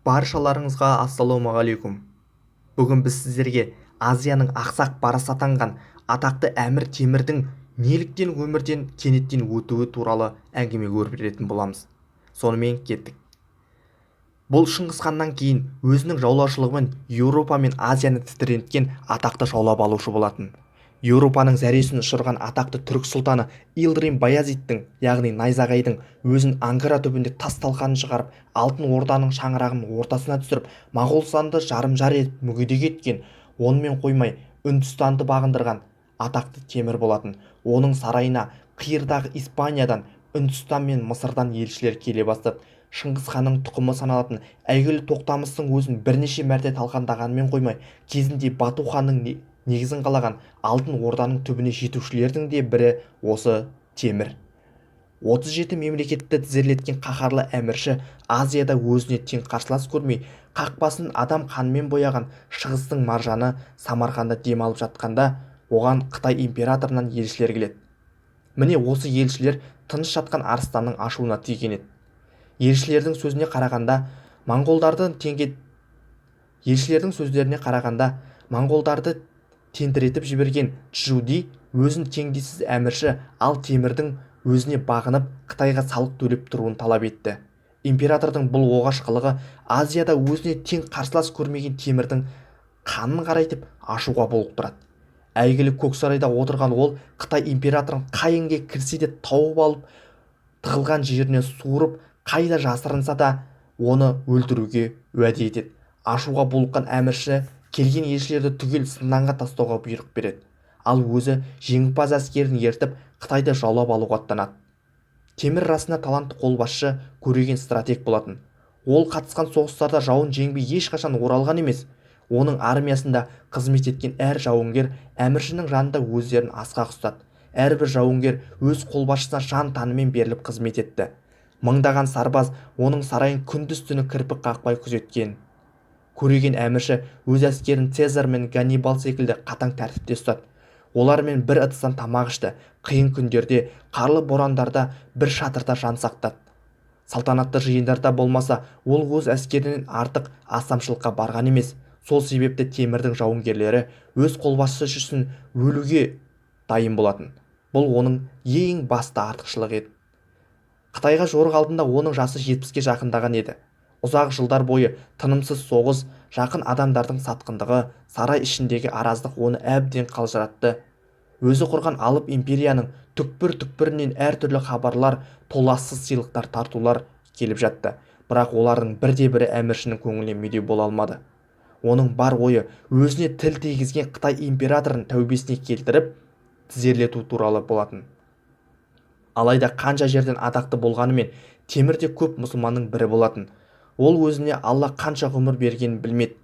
Баршаларыңызға ассалаумағалейкум. Бүгін біз сіздерге Азияның ақсақ барысы атанған атақты Әмір Темірдің неліктен өмірден кенеттен өтуі туралы әңгіме өрбітетін боламыз. Сонымен кеттік. Бұл Шыңғыс ханнан кейін өзінің жаулаушылығымен Еуропа мен Азияны тітіренткен атақты жаулап алушы болатын. Еуропаның зәресін ұшырған атақты түрік сұлтаны Илдрим Баязиттің, яғни Найзағайдың өзін Анкара түбінде тас талқанын шығарып, Алтын Орданың шаңырағын ортасына түсіріп, Моғолстанды жарым-жар етіп мүгедек еткен, онымен қоймай Үндістанды бағындырған атақты Темір болатын. Оның сарайына қиырдағы Испаниядан, Үндістан мен Мысырдан елшілер келе бастады. Шыңғыс ханның тұқымы саналатын әйгілі Тоқтамыстың өзін бірнеше мәрте талқандағанымен қоймай, кезінде Бату ханның негізін қалаған Алтын Орданың түбіне жетушілердің де бірі осы Темір. 37 мемлекетті тізерлеткен қаһарлы әмірші Азияда өзіне тең қарсылас көрмей, қақпасын адам қанымен бояған шығыстың маржаны Самарқанда дем алып жатқанда, оған Қытай императорынан елшілер келеді. Міне, осы елшілер тыныш жатқан арыстанның ашуына тиген еді. Елшілердің сөзіне қарағанда, моңғолдарды теңге елшілердің сөздеріне қарағанда, моңғолдарды тентіретіп жіберген Чжуди өзін теңдессіз әмірші, ал Темірдің өзіне бағынып, Қытайға салық төлеп тұруын талап етті. Императордың бұл оғаш қылығы Азияда өзіне тең қарсылас көрмеген Темірдің қанын қарайтып, ашуға булықтырады. Әйгілі Көк сарайда отырған ол Қытай императорын қай інге кірсе де тауып алып, тығылған жерінен суырып, қайда жасырынса да оны өлтіруге уәде етеді. Ашуға булыққан әмірші келген елшілерді түгел зынданға тастауға бұйрық береді. Ал өзі жеңімпаз әскерін ертіп, Қытайды жаулап алуға аттанады. Темір расында талантты қолбасшы, көреген стратег болатын. Ол қатысқан соғыстарда жауын жеңбей ешқашан оралған емес. Оның армиясында қызмет еткен әр жауынгер әміршінің жанында өздерін асқақ ұстады. Әрбір жауынгер өз қолбасшысына жан тәнімен беріліп қызмет етті. Мыңдаған сарбаз оның сарайын күндіз-түні кірпік қақпай күзеткен. Көреген әмірші өз әскерін Цезарь мен Ганнибал секілді қатаң тәртіпте ұстады. Олармен бір ыдыстан тамақ ішті, қиын күндерде, қарлы борандарда бір шатырда жан сақтады. Салтанатты жиындарда болмаса, ол өз әскерінен артық астамшылыққа барған емес. Сол себепті Темірдің жауынгерлері өз қолбасшысы үшін өлуге дайын болатын. Бұл оның ең басты артықшылығы еді. Қытайға жорық алдында оның жасы 70-ке жақындаған еді. Ұзақ жылдар бойы тынымсыз соғыс, жақын адамдардың сатқындығы, сарай ішіндегі араздық оны әбден қалжыратты. Өзі құрған алып империяның түкпір-түкпірінен әртүрлі хабарлар, толассыз сыйлықтар, тартулар келіп жатты. Бірақ олардың бірде-бірі әміршінің көңіліне медеу бола алмады. Оның бар ойы өзіне тіл тигізген Қытай императорын тәубесіне келтіріп, тізерлету туралы болатын. Алайда қанша жерден атақты болғанымен, Темір де көп мұсылманның бірі болатын. Ол өзіне Алла қанша ғұмыр бергенін білмеді.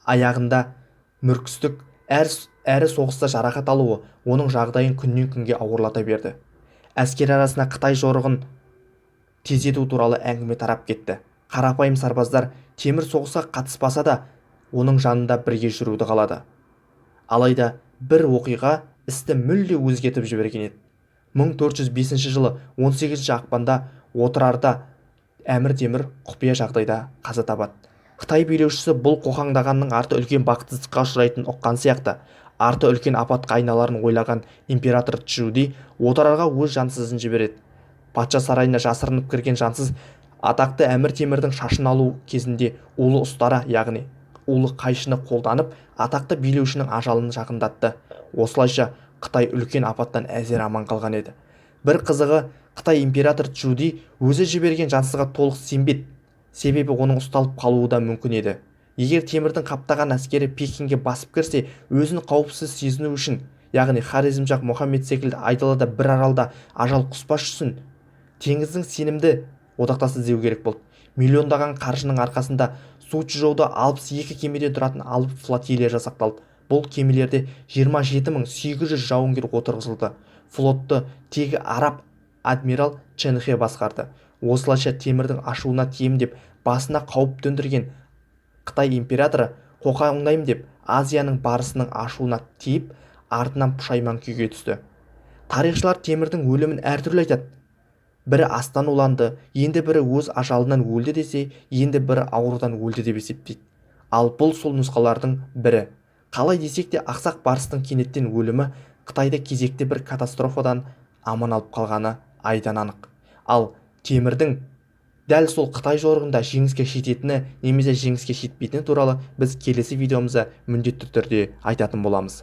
Аяғында мүркістік әрі соғыста жарақат алуы оның жағдайын күннен күнге ауырлата берді. Әскер арасына Қытай жорығын тездету туралы әңгіме тарап кетті. Қарапайым сарбаздар Темір соғысқа қатыспаса да, оның жанында бірге жүруді қалады. Алайда бір оқиға істі мүлде өзгертіп жіберген еді. 1405 жылы 18 ақпанда Отырарда Әмір Темір құпия жағдайда қаза табады. Қытай билеушісі бұл қоқаңдағанның арты үлкен бақытсыздыққа ұшырайтынын ұққан сияқты. Арты үлкен апатқа айналарын ойлаған император Чжуди Отырарға өз жансызын жібереді. Патша сарайына жасырынып кірген жансыз атақты Әмір Темірдің шашын алу кезінде улы ұстара, яғни улы қайшыны қолданып, атақты билеушінің ажалын жақындатты. Осылайша Қытай үлкен апаттан әзер аман қалған еді. Бір қызығы, Қытай император Чжуди өзі жіберген жансызға толық сенбеді. Себебі оның ұсталып қалуы да мүмкін еді. Егер Темірдің қаптаған әскері Пекинге басып кірсе, өзін қауіпсіз сезіну үшін, яғни Хорезмшах Мұхаммед секілді айдалада бір аралда ажал құспас үшін теңіздің сенімді одақтас іздеу керек болды. Миллиондаған қаржының арқасында Сучжоуда 62 кемеден тұратын алып флотилия жасақталды. Бұл кемелерде 27 800 жауынгер отырғызылды. Флотты тегі араб адмирал Чен Хэ басқарды. Осылайша Темірдің ашуына тием деп басына қауіп төндірген Қытай императоры қоқаңдаймын деп Азияның барысының ашуына тиіп, артынан пұшайман күйге түсті. Тарихшылар Темірдің өлімін әртүрлі айтады. Бірі астан уланды, енді бірі өз ажалынан өлді десе, енді бірі аурудан өлді деп есептейді. Ал бұл сол нұсқалардың бірі. Қалай десек те, Ақсақ Барыстың кенеттен өлімі Қытайды кезекті бір катастрофадан аман алып қалғаны айдан анық. Ал Темірдің дәл сол Қытай жорығында жеңіске жететіні немесе жеңіске жетпейтіні туралы біз келесі видеомызда міндетті түрде айтатын боламыз.